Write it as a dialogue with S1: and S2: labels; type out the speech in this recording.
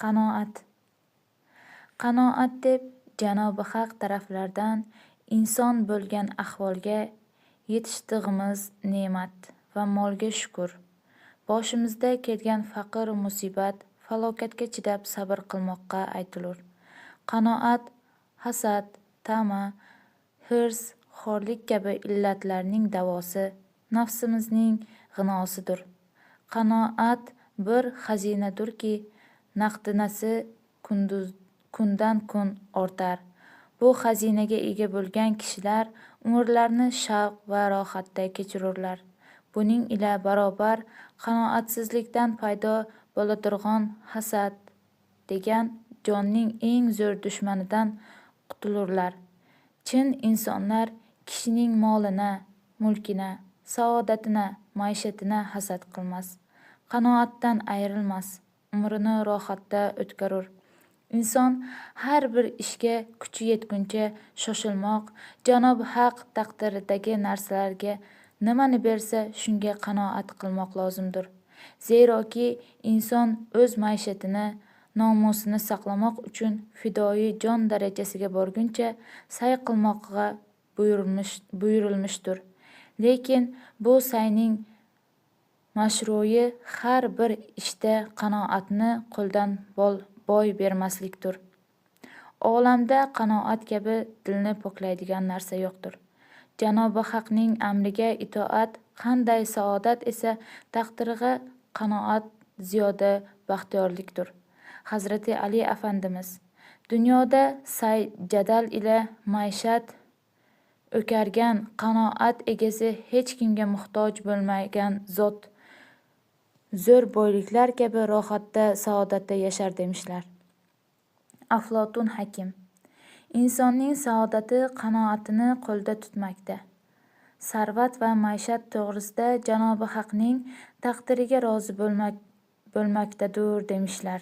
S1: Qanoat. Qanoat deb Janobi Haq taraflaridan inson bo'lgan ahvolga yetishtig'imiz ne'mat va molga shukur, boshimizda kelgan faqr, musibat, falokatga chidab sabr qilmoqqa aytilur. Qanoat hasad, tama, hirs, xorlik kabi illatlarning davosi, nafsimizning g'inosidir. Qanoat bir xazinadurki, naqdinasi kundan kun ortar. Bu xazinaga ega bo'lgan kishilar umrlarini shavq va rohatda kechirurlar. Buning ila barobar qanoatsizlikdan paydo bo'laturg'on hasad degan jonning eng zo'r dushmanidan qutulurlar. Chin insonlar kishining molina, mulkina, saodatina, maishatina hasad qilmas, qanoatdan ayrilmas, umrini rohatda o'tkarur. Inson har bir ishga kuchi yetguncha shoshilmoq, Janobi Haq taqdiridagi narsalarga nimani bersa, shunga qanoat qilmoq lozimdir. Zeroki inson o'z maishatini, nomusini saqlamoq uchun fidoyi jon darajasiga borguncha sa'y qilmoqqa buyurilmishdir. Lekin bu sa'yning mashruyi har bir ishda qanoatni qo'ldan boy bermaslikdir. Olamda qanoat kabi dilni poklaydigan narsa yo'qdir. Janobi Haqning amriga itoat qanday saodat esa, taqdirga qanoat ziyoda baxtiyorlikdir. Hazrati Ali afandimiz: Dunyoda sa'y jadal ila maishat o'kargan qanoat egasi hech kimga muhtoj bo'lmagan zot zo'r boyliklar kabi rohatda, saodatda yashar demishlar. Aflotun hakim: Insonning saodati qanoatini qo'lda tutmakda. Sarvat va maishat to'g'risida Janobi Haqning taqdiriga rozi bo'lmakdadur demishlar.